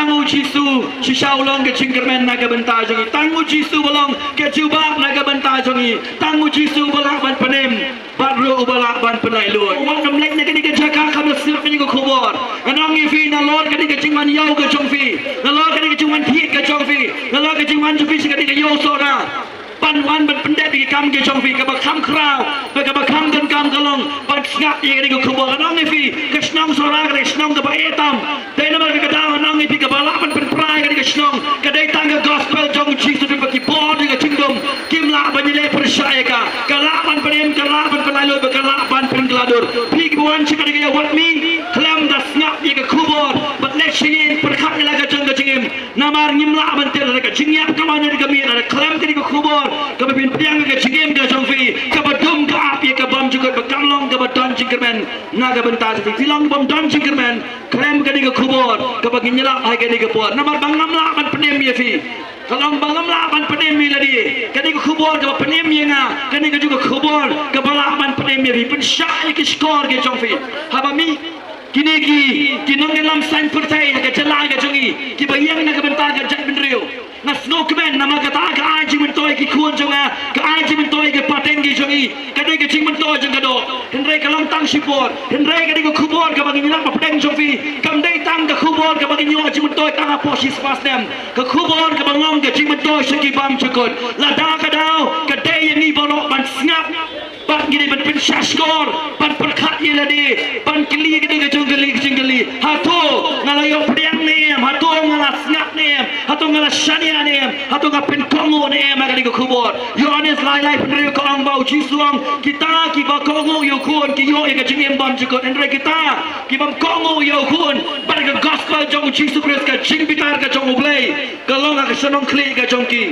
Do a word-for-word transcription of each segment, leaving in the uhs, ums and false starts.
Tang u Jisu shisha u long ka jingkyrmen na ka bynta jong ngi. Tang u Jisu ba long ka jubab na ka bynta jong ngi. Tang u Jisu ba lah ban pynim bad ruh uba lah ban pynlaitluid. Wat nym leit na kane ka jaka khlem da sngap ïa ka khubor. Ngan ong ïa phi, nalor kane ka jingwan ïaw ka jong phi, nalor kane ka jingwan thied ka jong phi, nalor ka jingwan jong phi sha kane ka ïew Sohra, ban wan ban pyndep ïa ki kam ki jong phi. Kaba kham khraw bad kaba kham donkam ka long ban sngap ïa kane ka khubor. Ngan ong ïa phi, ka shnong Sohra ka dei ka shnong kaba eh tam. Dei namar kata ka daw ngan ong ïa phi, kaba lah ban pynpra ïa kane ka shnong ka dei tang ka gospel jong u Jisu Khrist. Ba ki bor jong ka jingdum kim lah ban ïaleh pyrshah ïa ka. Ka lah ban pynim, ka lah ban pynlaitluid bad ka lah ban pynkylla dur. Phi kiba wan sha kane ka ïa Wat Mih, khlem da sngap ïa ka khubor bad leit sha ngi, pyrkhat ïa la ka jong ka jingim. Namar ngim lah ban tip, lada ka jingïap ka wan na ka miet, lada khlem kane ka khubor kaba pynpdiang ïa ka jingim ka jong phi, kaba dum ka ap ïa ka bymjukut, ba kam long kaba don jingkyrmen na ka bynta jong phi. Phi long kaba ym don jingkyrmen khlem kane ka khubor kaba ngin ïalap ha kane ka por. Namar ba ngam lah ban pynim ïa phi, ka long ba ngam lah ban pynim ïa lade. Kane ka khubor kaba pynim ïa nga, kane ka jong ka khubor kaba lah ban pynim ïa phi. Pynshah ïa ki shkor ki jong phi. Haba mih kine ki, ki nongïalam saiñ pyrthei ha ka jylla ka jong ngi, kiba ïeng na ka bynta ka jaitbynriew, nga sngewkmen namar kata ka ai jingmyntoi ki khun jong nga, ka ai jingmyntoi ki pateng ki jong ngi. Ka dei ka jingmyntoi jong ka doh. Hynrei ka long tang shipor. Hynrei ka dei ka khubor kaba ngin ïalap hapdeng jong phi, kam dei tang ka khubor kaba ngin ïoh jingmyntoi tang hapoh shi spah snem. Ka khubor kaba long ka jingmyntoi sha ki bymjukut. Lada ka daw ka dei ïa ngi baroh ban sngap, bad ngi dei ban pynshah shkor, ban pyrkhat ïa lade, ban kylli ïa kane ka jong kylli ka jong kylli. Hato nga la ïoh pdiang ne em? Hato nga la sngap ne em? Hato nga la shaniah ne em? Hato nga pynkohnguh ne em ha kane ka khubor? Ïoannis lai lai phew hynriew ka ong ba u Jisu u ong, kita kiba kohnguh ïa u Khun ki ïoh ïa ka jingim bymjukut. Hynrei kita ki bym kohnguh ïa u Khun bad ka gospel jong u Jisu Khrist, ka jingbitar ka jong U Blei, ka long ha ka shnong khlieh ka jong ki.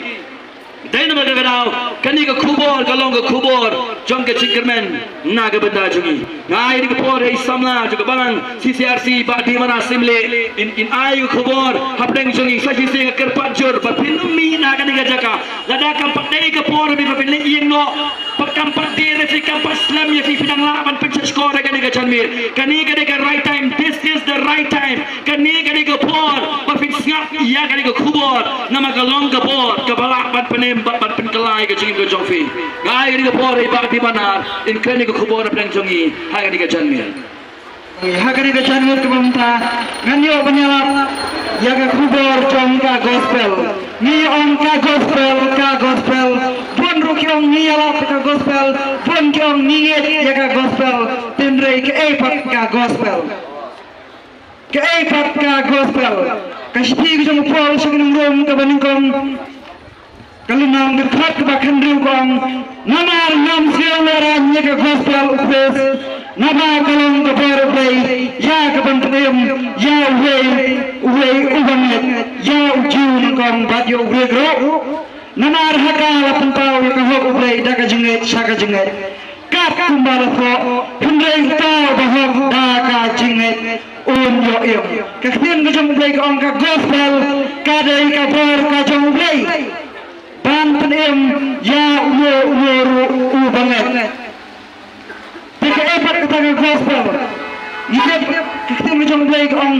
Dei namar kata ka daw kane ka khubor ka long ka khubor jong ka jingkyrmen na ka bynta jong ngi. Nga ai ïa ka por ha i samla jong ka balang C C R C, Bah Dimana Syiemlieh, in, in ai ka khubor hapdeng jong ngi. Sa shisien nga kyrpad jur ba phin ym mih na kane ka jaka. Lada kam pat dei ka por ba phin leit ïeng noh, ba kam pat dei re phi, kam pat slem ïa phi, phi dang lah ban pynshah shkor ha kane ka janmiet. Kane ka dei ka right time. This is the right time. Kane ka dei ka por ba phin sngap ïa kane ka khubor, namar ka long ka por kaba lah ban pynim bad ban pynkylla ïa ka jingim ka jong phi. Nga ai kane ka por ha i Bah Dimana in kren ïa ka khubor hapdeng jong ngi ha kane ka janmiet. Ha kane ka janmiet kaba mynta ngan ïoh ban ïalap ïa ka khubor jong ka gospel. Ngi ong ka gospel, ka gospel, bun ruh ki ong ngi ïalap ïa ka gospel, bun ki ong ngi ngeit ïa ka gospel. Hynrei kaei pat ka gospel? Kaei pat ka gospel? Ka shithi ka jong u Paul sha ki nong Rom kaba nyngkong, ka lynnong, ka dkhot kaba khathynriew ka ong, namar ngam sngewlehraiñ ïa ka gospel u Khrist, naba ka long ka bor U Blei ïa ka ban pynim ïa uwei uwei uba ngeit, ïa u Jiw nyngkong bad ïa u Grik ruh. Namar ha ka la pynpaw ïa ka hok U Blei da ka jingngeit sha ka jingngeit, kat kumba la thoh, hynrei uta uba hok da ka jingngeit un ïoh im. Ka ktien ka jong U Blei ka ong ka gospel ka dei ka bor ka jong U Blei ban pynim ïa uno uno ruh uba ngeit. Te kaei pat kata ka gospel? Ngi tip ka ktien ka jong U Blei ka ong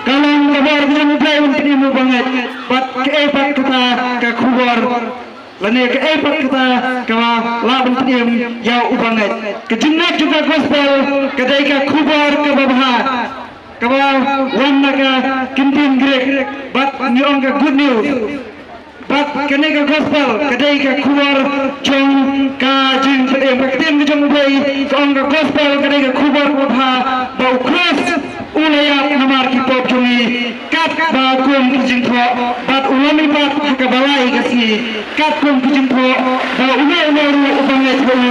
ka long ka bor ka jong U Blei ban pynim uba ngeit. Bad kaei pat kata ka khubor? Lane kaei pat kata kaba lah ban pynim ïa uba ngeit? Ka jingngeit jong ka gospel ka dei ka khubor kaba bha kaba wan na ka ktien Grik, bad ngi ong ka good news. Bad kane ka gospel ka dei ka khubor jong ka jingpynim. Ka ktien ka jong U Blei ka ong ka gospel ka dei ka khubor kaba bha ba u Khrist u la ïap namar ki pop jong ngi, katba kum ki jingthoh, bad u la mihpat ha kaba lai ka sngi, katkum ki jingthoh, ba uno uno ruh uba ngeit ha u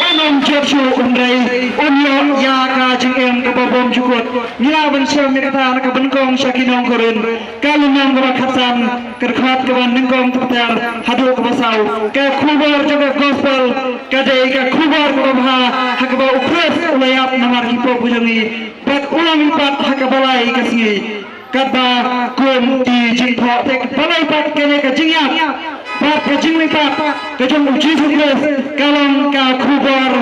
un ym jot shuh, hynrei un ïoh ïa ka jingim kaba bymjukut. Ngi lah ban shem ïa kata na ka ban kong sha ki nong Korinth, ka lynnong kaba khatsan, ka dkhot kaba nyngkong ter ter haduh kaba saw. Ka khubor jong ka gospel ka dei ka khubor kaba bha ha kaba u Khrist u la ïap namar ki pop jong ngi, bad u la mihpat ha kaba lai ka sngi, katba kum ki jingthoh. Te kaba lai pat kane ka jingïap bad ka jingmihpat ka jong u Jisu Khrist ka long ka khubor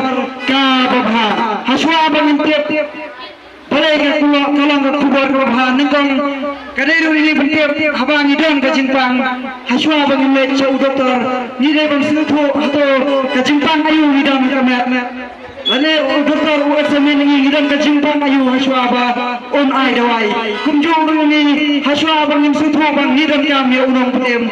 kaba bha. Hashwa ba ngin tip Balei ka kulok ka long ka khubor kaba bha nyngkong. Ka dei ruh ine ban tip haba ngi don ka jingpang, hashwa ba ngin leit sha u doktor, ngi dei ban sngewthuh hato ka jingpang aïu ngi don ha ka met. Lane u doktor u examine ngi, ngi don ka jingpang aïu hashwa ba un ai dawai. Kumjuh ruh ngi, hashwa ba ngin sngewthuh ba ngi donkam ïa u nongpynim,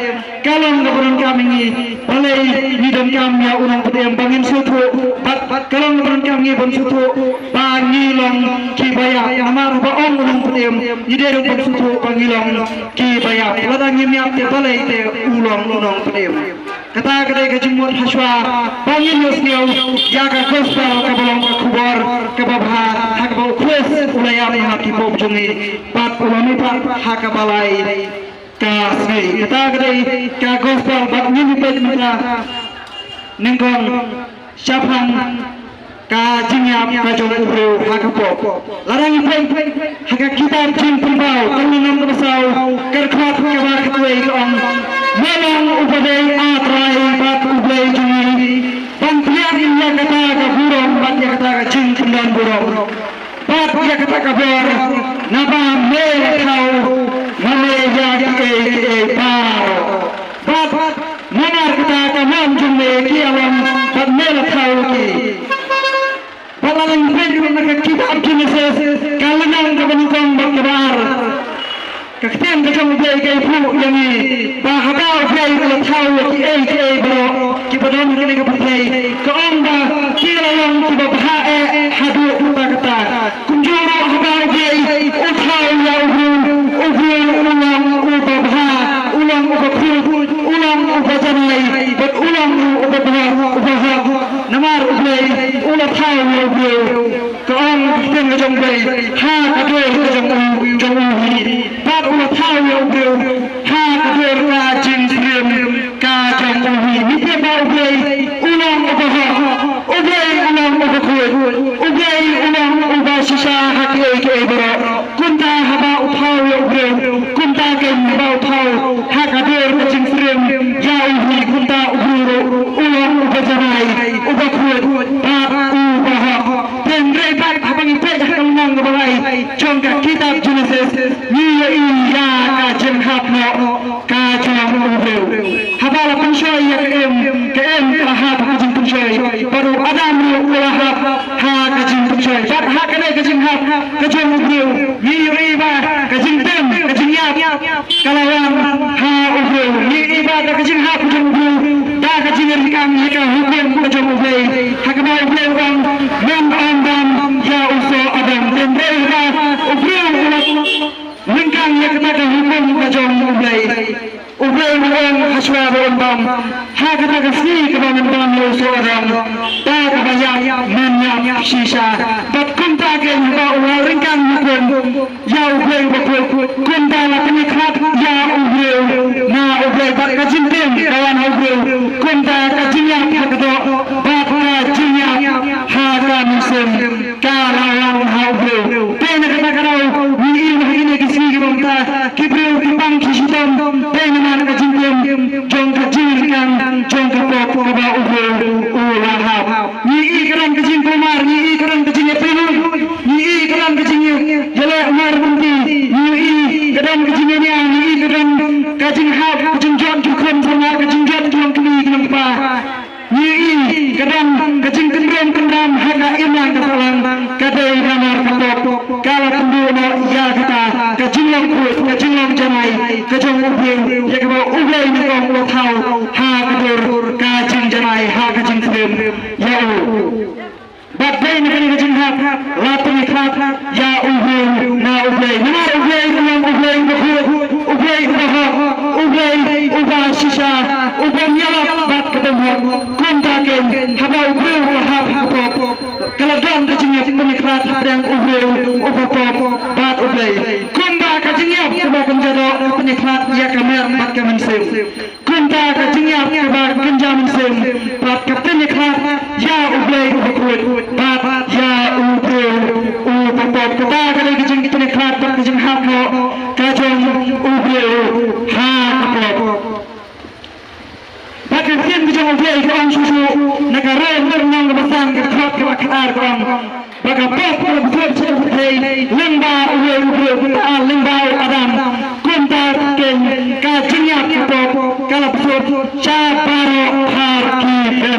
ka long kaba donkam ïa ngi. Balei ngi donkam ïa u nongpynim? Ba ngin sngewthuh. Bad, bad ka long kaba donkam ïa ngi ban sngewthuh ba ngi long kiba ïap. Namar ba ong u nongpynim, ngi dei ruh ban sngewthuh ba ngi long kiba ïap. Lada ngim ïap te balei te u long u nongpynim? Kata ka dei ka jingmut hashwa ba ngin ïohsngew ïa ka gospel kaba long ka khubor kaba bha, ha kaba u Khrist u la ïap na ki pop jong ngi bad u la mihpat ha kaba lai ka sngi. Kata ka dei ka gospel bad ngin ïa peit mynta nyngkong shaphang ka jingïap ka jong u briew ha ka pop. Lada ngi peit ha ka kitab Jingpynpaw, ka lynnong kaba saw, ka dkhot kaba khatwei ka ong: Me long uba dei, A Trai, bad U Blei jong ngi, ban pynïap ïa kata ka burom bad ïa kata ka jingpyndonburom bad ïa kata ka bor, naba me la thaw ma me ïa kiei kiei baroh. Bad namar kata ka mon jong me ki ïalam bad me la thaw ïa ki. Bad lada ngi peit ruh na ka kitab Genesis, ka lynnong kaba nyngkong bad kaba ar, ka ktien ka jong U Blei ka ïathuh ïa ngi ba haba U Blei u la thaw ïa kiei kiei baroh kiba don ha kane ka pyrthei, ka ong ba ki la long kiba bha eh haduh katta katta. Kumjuh ruh haba U Blei u thaw ïa u briew, u briew u long uba bha, u long uba khuid, u long uba janai, bad u long uba bha, uba hok. Namar U Blei u la thaw ïa u briew. Ka ong ka ktien ka jong U Blei ha ka dur ka jong u, jong u hi. Bad u la thaw ïa u briew ha ka dur ka jingsyriem ka jong u hi. Ngi tip ba U Blei u long uba hok, U Blei u long uba khuid, U Blei u long uba shisha ha kiei kiei baroh. Kumta haba u thaw ïa u briew, kumta kein haba u thaw ha ka dur ka jingsyriem ïa u hi, kumta u briew ruh u long uba janai, uba khuid bad uba hok. Hynrei bad haba ngi peit ha ka lynnong kaba lai jong ka kitab Genesis, ngi ïohi ïa ka jinghap noh ka jong u briew. Haba la pynshoi ïa ka im, ka im ka la hap ha ka jingpynshoi, bad u Adam ruh u la hap ha ka jingpynshoi. Bad ha kane ka jinghap ka jong u briew, ngi ïohi ba ka jingtim, ka jingïap ka la wan ha u briew. Ngi ïohi ba da ka jinghap ka jong u briew, da ka jingryngkang ïa ka hukum ka jong U Blei, ha kaba U Blei u ong, men ym bam ïa u soh Adam. Hynrei ba u briew u la ryngkang ïa kata ka hukum ka jong U Blei. U Blei u ong, hashwa ba un bam, ha kata ka sngi kaba men bam ïa u soh Adam, da kaba ïap men ïap shisha. Bad kumta kein haba u la ryngkang hukum ïa U Blei uba khuid, kumta la pynïakhlad ïa u briew na U Blei, bad ka jingtim ka wan ha u briew. Kumta ka jingïap ha ka doh bad ka jingïap ha ka mynsiem ka la wan ha u briew. Te na kata ka daw ngi i ha kine ki sngi kiba mynta, ki briew ki pang ki shitom, te namar ka jingtim jong ka jingryngkang jong ka pop kaba u briew u la hap. Ngi i ka don ka jingkulmar, ngi i ka don ka jingïapynlut, ngi i ka don ka jingïaleh mar lynti, ngi i ka don ka jingïania, ngi i ka don ka jinghap, ka jingjot jingkhum samla, ka jingjot jong ki kmie ki nongkpa. Ngi i ka don ka jingkynrum kyndam ha ka imlang ka sahlang, ka dei namar ka pop ka la pynduh noh ïa kata ka jinglong khuid, ka jinglong janai ka jong u briew, ïa kaba U Blei nyngkong u la thaw ha ka dur ka jingjanai, ha ka jingsyriem ïa u. Bad dei na kane ka jinghap la pynïakhlad ïa u briew na U Blei. Namar U Blei u long U Blei uba khuid, U Blei uba hok, U Blei uba shisha, uba ïalap bad ka bymhok. Kumta kein haba u briew u la hap ha ka pop, ka la don ka jingïapynïakhlad hapdeng u briew uba pop bad U Blei. Kumba ka jingïap kaba kynja doh ka pynïakhlad ïa ka mer bad ka mynsiem, kumta ka jingïap kaba kynja mynsiem pat ka pynïakhlad ïa U Blei uba khuid bad ïa u briew uba pop. Kata ka dei ka jingpynïakhlad bad ka jinghap noh ka jong u briew ha ka pop. Bad ka ktien ka jong U Blei ka ong shuh shuh na ka Rom ka lynnong kaba san, ka dkhot kaba khatar, ka ong ba ka pop ka la bthut sha ka pyrthei. lyngba uwei u briew, kata lyngba u Adam. Kumta keiñ ka jingïap ka pop ka la pynsuh sha baroh thar ki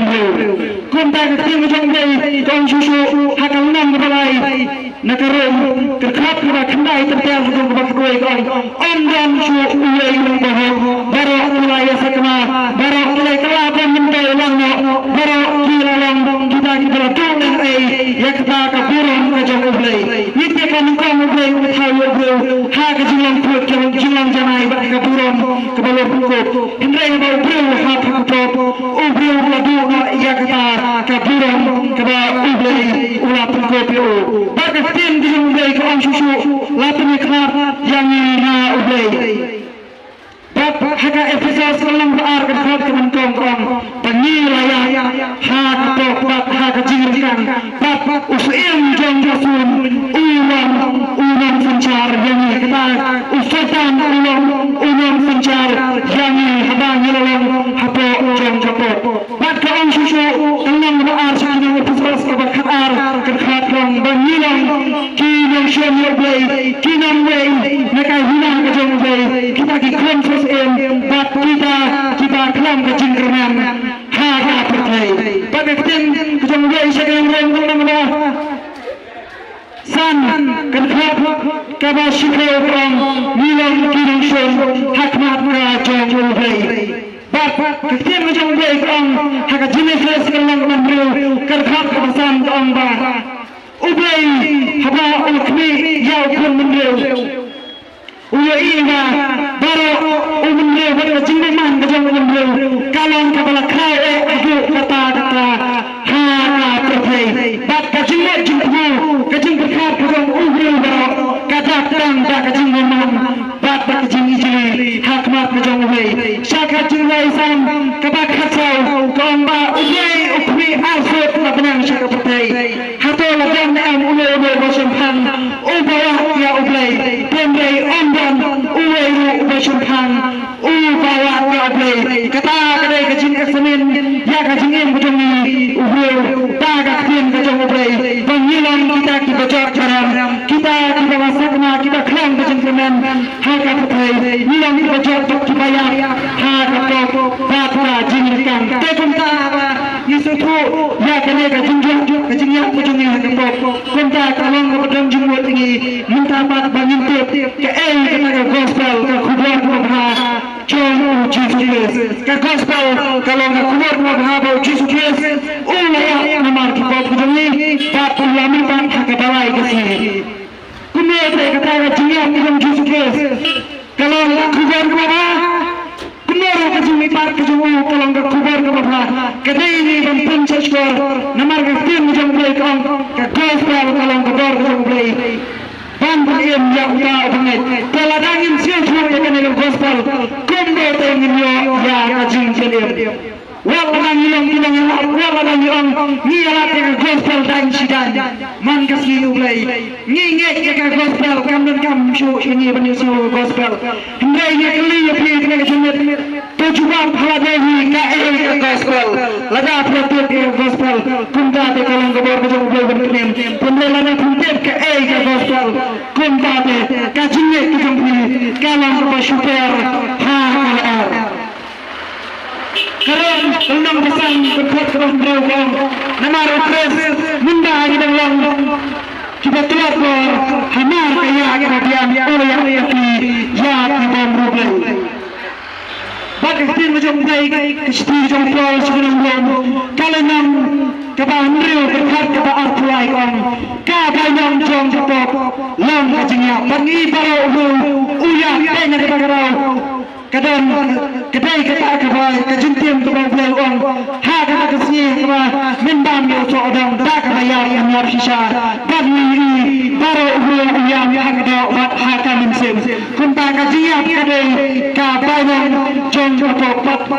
briew. Kumta ka ktien ka jong U Blei ka ong shuh shuh ha ka lynnong kaba lai, na ka Rom, ka dkhot kaba khyndai, tang ka dkhot kaba khatwei ka ong: Ym don shuh uwei u ba hok, baroh ki la ïasakma, baroh ki la kylla ban myntoi lang noh, baroh ki la long kita kiba la duh lehnohei ïa kata ka burom ka jong U Blei. Ngi tip ba nyngkong U Blei u thaw ïa u briew ha ka jinglong khuid, ka jinglong janai bad ka burom kaba la pynkup. Hynrei haba u briew u hap ha ka pop, u briew u la duh noh ïa kata ka burom kaba U Blei u la pynkup ïa u. Bad ka ktien ka jong U Blei ka ong shuh shuh, la pynïakhlad ïa ngi na U Blei. Bad ha ka Ephesos ka lynnong ba ar, ka dkhot kaba nyngkong ka ong ba ngi la ïaid ha ka pop bad ha ka jingryngkang, bad u syiem jong ka sun u long u nongsynshar ïa ngi. Kata u Soitan u long u nongsynshar ïa ngi haba ngi la long hapoh jong ka pop. Bad ka ong shuh shuh, ka lynnong ba ar sha ki nong Ephesos kaba khatar, ka dkhot ka ong ba ngi long ki nongshun ïa U Blei, ki nongwei na ka hima ka jong U Blei, kita ki khun syiem bad kita kiba khlem ka jingkyrmen ha ka pyrthei. Bad ka ktien ka jong U Blei sha ki nong Rom ka lynnong ba san, ka dkhot kaba shiphew ka ong, ngi long ki nongshun ha khmat ka jong U Blei. Bad ka ktien ka jong U Blei ka ong ha ka Jenesis ka lynnong kaba hynriew, ka dkhot kaba san ka ong ba U Blei haba u la khmih ïa u khun bynriew, u ïohi ba baroh u bynriew bad ka jingbymman ka jong u bynriew ka long kaba la khraw eh haduh katta katta ha ka pyrthei. Bad ka jingmut jingthmu, ka jingpyrkhat ka jong u briew baroh ka dap tang da ka jingbymman bad da ka jingijli ha khmat ka jong U Blei. Sha ka Jinglong Sam kaba khatsaw ka ong ba U Blei u khmih arsut na bneng sha ka pyrthei. Hato la don ne em uno uno uba shemphang uba wad ïa U Blei? Hynrei ym don uwei ruh uba shemphang uba wad ïa U Blei. Kata ka dei ka jingexamine ïa ka jingim ka jong ngi u briew da ka ktien ka jong U Blei, ba ngi long kita kiba jot baroh, kita kiba la sakma, kiba khlem ka jingkyrmen ha ka pyrthei. Ngi long kiba jot bad kiba ïap ha ka pop bad ka jingryngkang. Te kumta ba ngi sngewthuh ïa kane ka jingïap, ka jingïap ka jong ngi ha ka pop. Kumta ka long kaba don jingmut ïa ngi mynta pat ba ngin tip kaei kata ka gospel, ka khubor kaba bha jong u Jisu Khrist. Ka gospel ka long ka khubor kaba bha ba u Jisu Khrist u la ïap namar ki pop ka jong ngi bad u la mihpat ha ka dawai ka sngi. Kumno te kata ka jingïap ka jong u Jisu Khrist ka long ka khubor kaba bha? Kumno ruh ka jingmihpat ka jong u ka long ka khubor kaba bha? Ka dei ïa ngi ban pynshahshkor namar ka ktien ka jong U Blei ka ong ka gospel ka long ka bor ka jong U Blei ban pynim ïa uta uba ngeit. Te lada ngim sngewthuh ïa kane ka gospel, kumno te ngin ïoh ïa ka jingpynim? Wat lada ngi long ki nongïalap, wat lada ngi ong ngi ïalap ïa ka gospel daiñ shi daiñ man ka sngi U Blei. Ngi ngeit ïa ka gospel, kam donkam shuh ïa ngi ban ïohsngew ïa ka gospel. Hynrei ngi kylli ïa phi kane ka jingmut, to jubab ha lade hi, kaei ka gospel? Lada phi la tip ïa ka gospel, kumta te ka long ka bor ka jong U Blei ban pynim. Hynrei lada phim tip kaei ka gospel, kumta te ka jingngeit ka jong phi ka long kaba shu per ha ka lyer. Ka Rom ka lynnong ba san, ka dkhot kaba hynriew ka ong: Namar U Khrist mynba ngi dang long kiba tlot bor, hamar ka ïa kaba biang u la ïap ïa phi ïa ki bymman U Blei. Bad ka ktien ka jong U Blei, ka shithi ka jong u Paul sha ki nong Rom, ka lynnong kaba hynriew, ka dkhot kaba arphew lai ka ong: Ka bainong jong ka pop long ka jingïap. Bad ngi baroh u briew u ïap, dei na kata ka daw ka don, ka dei kata kaba, ka jingtim kaba U Blei u ong ha kata ka sngi kaba mynba me u soh dong da kaba ïap, ngam ïap shisha. Bad ngi baroh u briew u ïap ha ka doh bad ha ka mynsiem. Kumta ka jingïap ka dei ka bainong jong ka pop.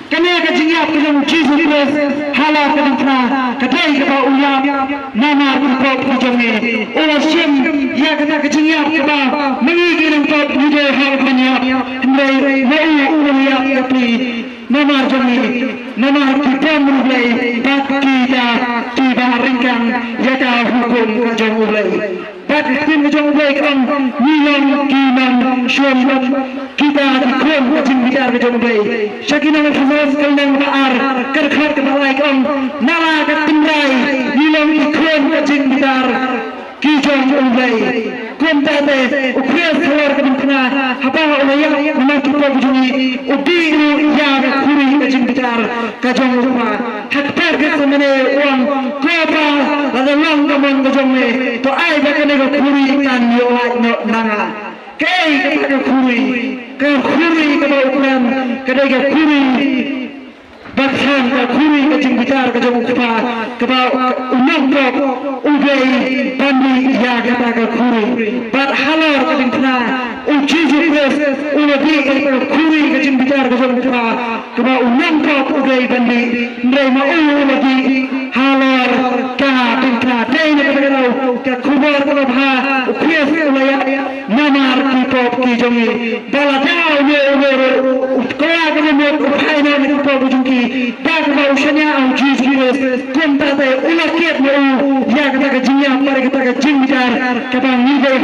Kane ka jingïap ka jong u Jisu Khrist halor ka diengphna ka dei kaba u ïap namar ki pop ki jong ngi. U la shim ïa kata ka jingïap kaba ma ngi ki nongpop ngi dei hok ban ïap, hynrei ma u u la ïap ïa phi namar jong ngi, namar ki bymman U Blei bad kita kiba ryngkang ïa ka hukum ka jong U Blei. Bad shon kita ki khun ka jingbitar ka jong U Blei. Sha ki nong Ephesos ka lynnong ba ar ka dkhot kaba lai ka ong, na la ka tynrai ngi long ki khun ka jingbitar ki jong U Blei. Kumta te U Khrist halor ka diengphna haba u la ïap namar ki pop jong ngi, u dih ruh ïa ka khuri ka jingbitar ka jong u Kpa. Ha ka por Gethsemane u ong, ko Pa, lada long ka mon ka jong me, to ai ba kane ka khuri kan ïoh lait noh na nga. Kaei kata ka khuri? Ka khuri kaba u kren ka dei ka khuri ba khan, ka khuri ka jingbitar ka jong u Kpa, kaba u nongpop u dei ban dih ïa kata ka khuri. Bad halor ka diengphna u Jisu Khrist u la dih ïa kata ka khuri ka jingbitar ka jong u Kpa, kaba u nongpop u dei ban dih. Hynrei ma u u la dih halor ka diengphna. Dei na kata ka daw ka khubor kaba bha, U Khrist u la ïap namar ki pop ki jong ngi. Ba lada uno uno ruh u kylla kaba mut, u phai noh na ki pop jong ki, da kaba u shaniah ha U Jisu Khrist, kumta te u la kit ma u ïa kata ka jingïap bad kata ka jingbitar kaba ngi dei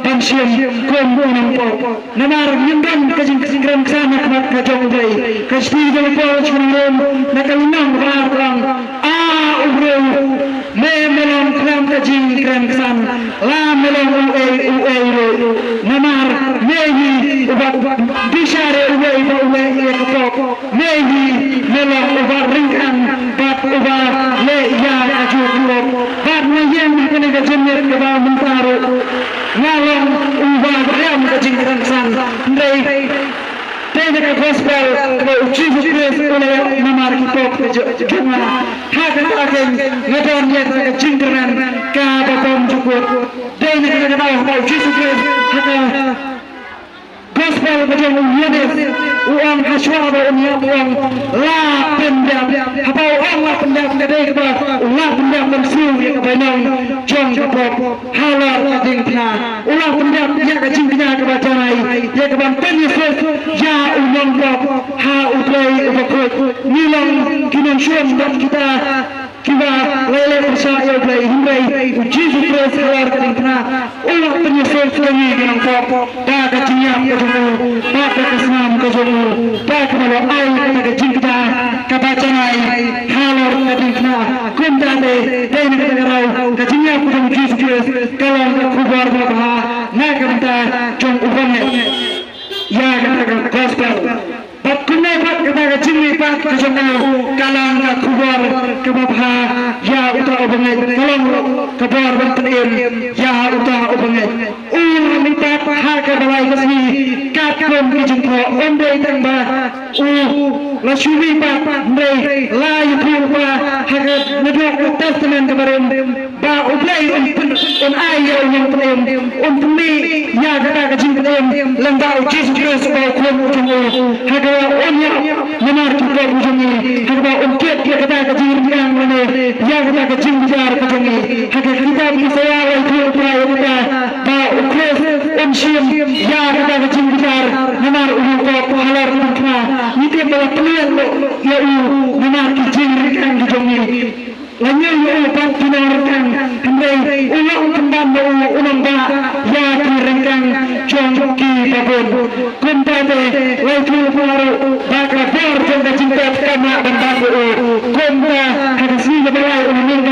ban shim kum u nongpop. Namar ngim don ka jingkren ksan ha khmat ka jong U Blei. Ka shithi jong u Paul sha ki nong Rom na ka lynnong ba ar ka ong, A u briew, me me long khlem ka jingkren ksan, la me long uei uei ruh. Namar me hi uba bishar ïa uwei ba u leh ïa ka pop. Me hi me long uba ryngkang bad uba leh ïa ka jingkup. Bad nga ïeng ha kane ka jingmut kaba mynta ruh nga long uba khlem ka jingkren ksan. Hynrei dei na ka gospel kaba U Jisu Khrist u la ïap namar ki pop ka jong nga. Ha kata ka kyrteng nga don ïa ka jingkyrmen kaba bymjukut. Dei na kata ka daw ba U Jisu Khrist ha ka gospel ka jong u Ïoannis u ong, hashwa ba un ïap u ong, la pyndep. Haba u ong la pyndep ka dei kaba u la pyndep ban siew ïa ka bainong jong ka pop. Halor ka diengphna u la pyndep ïa ka jingkñia kaba janai, ïa kaban pynïasuk ïa u nongpop ha U Blei uba khuid. Ngi long ki nongshun bad kita kiba la ïaleh pyrshah ïa U Blei, hynrei U Jisu Khrist halor ka diengphna u la pynïasuk ïa ngi ki nongpop da ka jingïap ka jong u, bad da ka snam ka jong u, da kaba la ai kata ka jingkñia kaba janai halor ka diengphna. Kumta te dei na kata ka daw ka jingïap ka jong U Jisu Khrist ka long ka khubor kaba bha na ka bynta jong u bangeit ïa kata ka gospel. Bad kumne pat kata ka jingmihpat ka jong u ka long ka khubor kaba bha ïa uta u bangeit, ka long ka bor ban pynim ïa uta u bangeit. U la mihpat ha kaba lai ka sngi katkum ki jingthoh, ym dei tang ba u la shu mihpat, hynrei la ïathuh lypa ha ka, naduh ka Testament kaba rim, ba U Blei un pyn, un ai ïa u nongpynim, un pynmih ïa kata ka jingpynim lyngba U Jisu Khrist uba u khun u jong u. Ha kaba un ïap namar ki pop u jong ngi, ha kaba un kit ïa kata ka jingryngkang lane ïa kata ka jingbitar ka jong ngi. Ha ka kitab Isaiah la ïathuh lypa ïa kata ba U Khrist un shim ïa kata ka jingbitar namar u nongpop halor ka diengphna. Ngi tip ba la pynïaid lut ïa u namar ki jingryngkang ki jong ngi. La ñiew ïa u bad ki nongryngkang, hynrei u long pynban ma u u nongbah ïa ki ryngkang jong ki babun. Kumta te la ïathuh lypa ruh ba ka bor jong ka jingtep kam lah ban bat ïa u. Kumta ha ka sngi kaba lai u la mih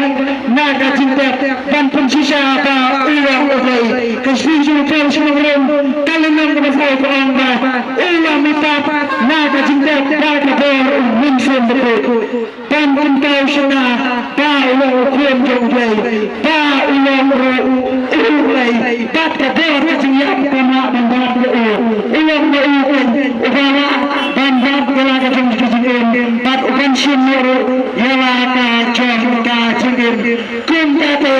na ka jingtep ban pynshisha ba u long U Blei. Ka shithi jong u Paul sha ki nong Rom ka lynnong kaba saw ka ong ba u la mihpat na ka jingtep da ka bor u Mynsiem Bakhuid. Ban pynpaw shynna ba u long u khun jong U Blei, ba u long ruh u, u Blei, bad ka bor ka jingïap kam lah ban bat ïa u. U long ruh u uwei uba lah ban bat ïa la ka jong ka jingim, bad u ban shim ruh ïa la ka jong ka jingim. Kumta te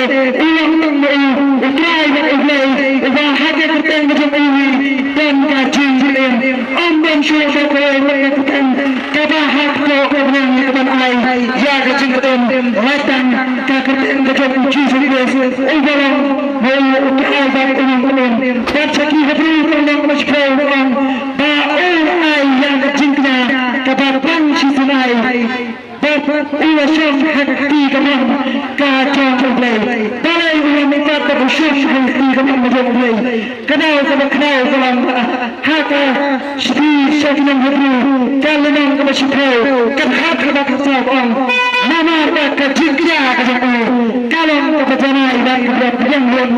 u long tang ma u U Trai bad U Blei, uba ha ka kyrteng ka jong u hi don ka jingim. Ym don shuh ba kawei pat ka kyrteng kaba ha kpoh ka bneng ïa kaban ai ïa ka jingpynim, lait tang ka kyrteng ka jong U Jisu Khrist, uba long ma u U Trai bad U Nongpynim. Bad sha ki Hebru ka lynnong kaba shiphew ka ong ba u la ai ïa ka jingkñia kaba pang shisien, bad u la shong ha ka kti kamon ka jong U Blei. Balei u la mihpat bad u shong ha ka kti kamon ka jong U Blei? Ka daw kaba kynmaw ka long ba Shithi sha ki nong Hebru, ka lynnong kaba shiphew, ka dkhot kaba khatsaw ka ong: Namar ba ka jingkñia ka jong u ka long kaba janai bad kaba pdiang lut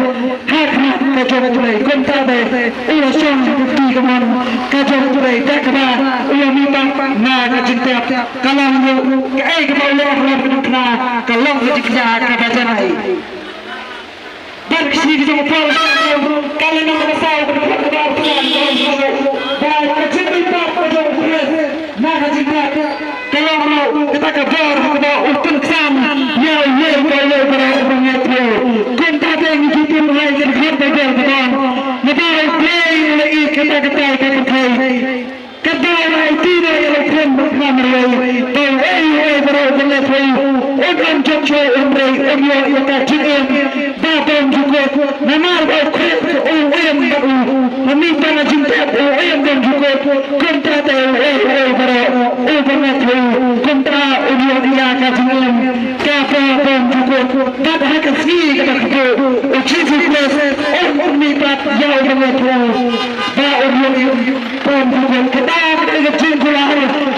ha khmat ka jong U Blei. Kumta te u la shong ha ka kti kamon ka jong U Blei, da kaba u la mihpat na ka jingtep. Ka long ruh kaei kaba u la ong ha ka jingkñia kaba janai. Bad ka shithi ka jong u Paul, ka lynnong kaba saw, ka dkhot kaba arphew san, ka ong ba ka jingmihpat ka jong u Khrist na ka jingtep ka long ruh kata ka bor kaba u pynksan ïa uwei pa uwei baroh uba ngeit ïa u. Kumta te ngi kyntu ha ka dkhot Baibl kaba ong, naba U Blei u la ïeit kata katai ka pyrthei, kaba u la aiti noh ïa la u Khun ba kham marwei, ba uei uei baroh uba ngeit ha u un ym jot shuh, un ym rei, un ïoh ïa ka jingim ba bymjukut. Namar ba u Khrist u im bad u, ha mynta ka jingtep u im bymjukut. Kumta te uei uei baroh uba ngeit ha u, kumta un ïoh ïa ka jingim kaba bymjukut. Bad ha ka sngi kaba khatduh u Jisu Khrist un, un mihpat ïa uba ngeit ha u ba un ïoh im bymjukut. Kata ka dei ka jingkular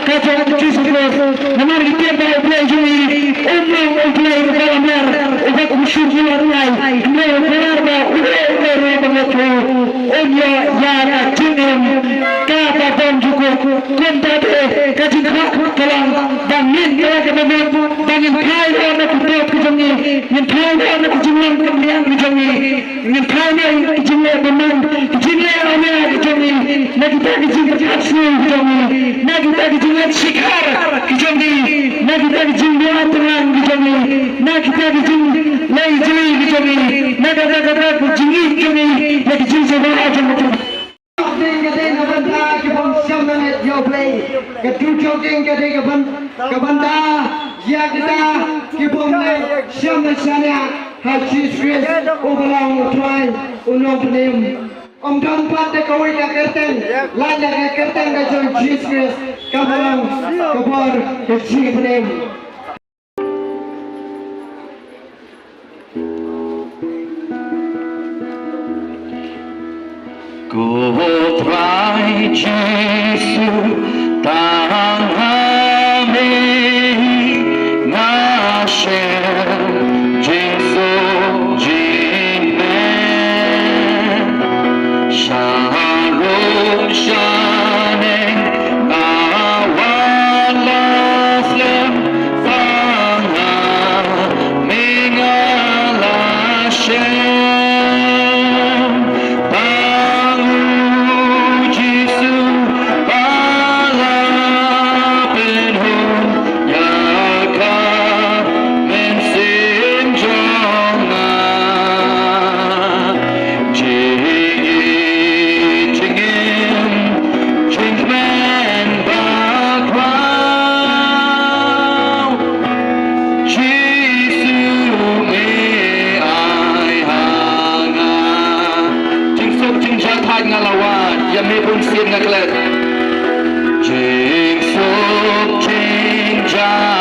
ka jong u Jisu Khrist. Namar ngi tip ba U Blei jong ngi um long U Blei uba lamler, uba kum shu kular lai. Hynrei u kular ba uei uei ruh uba ngeit ha u un ïoh ïa ka jingim kaba bymjukut. Kumta te ka jingkwah ka long ba ngin ïa kaba mut ba ngin phai noh na ki pop ki jong ngi, ngin phai noh na ki jinglong kynriah ki jong ngi. Ngin phai noh ki jingleh bymman, ki jingleh awria ki jong ngi, na kita ki jingpyrkhat sngew ki jong ngi, na kita ki jingleh shikhar ki jong ngi, na kita ki jingduwai tyrlang ki jong ngi, na kita ki jingleh jli ki jong ngi, na kata kata ki jingïeit jong ngi ïa ki jingsngewbha jong ngi. Ding ka ding ka bynta ki bym shym la ngeit ïa U Blei. Ka dujok ding ka ding ka byn-, ka bynta ïa kita ki bym shym la shaniah ha Jisu Khrist uba long U Trai U Nongpynim. Ym don pat da kawei ka kyrteng lait na ka kyrteng ka jong Jisu Khrist kaba long ka bor ka jingpynim. Ko Trai Jisu, tang ha me nga shim jingsuk jingmen. Sha rung sha neng nga wan la slem, tang ha me nga la shim. Tang U Jisu ba la pynhun ïa ka mynsiem jong nga. Jingïeit, jingim, jingkmen ba khraw, Jisu me ai ha nga. Jingsuk jingjahthait nga la wad, ïa me bun sien nga klet. Jingsuk jingjah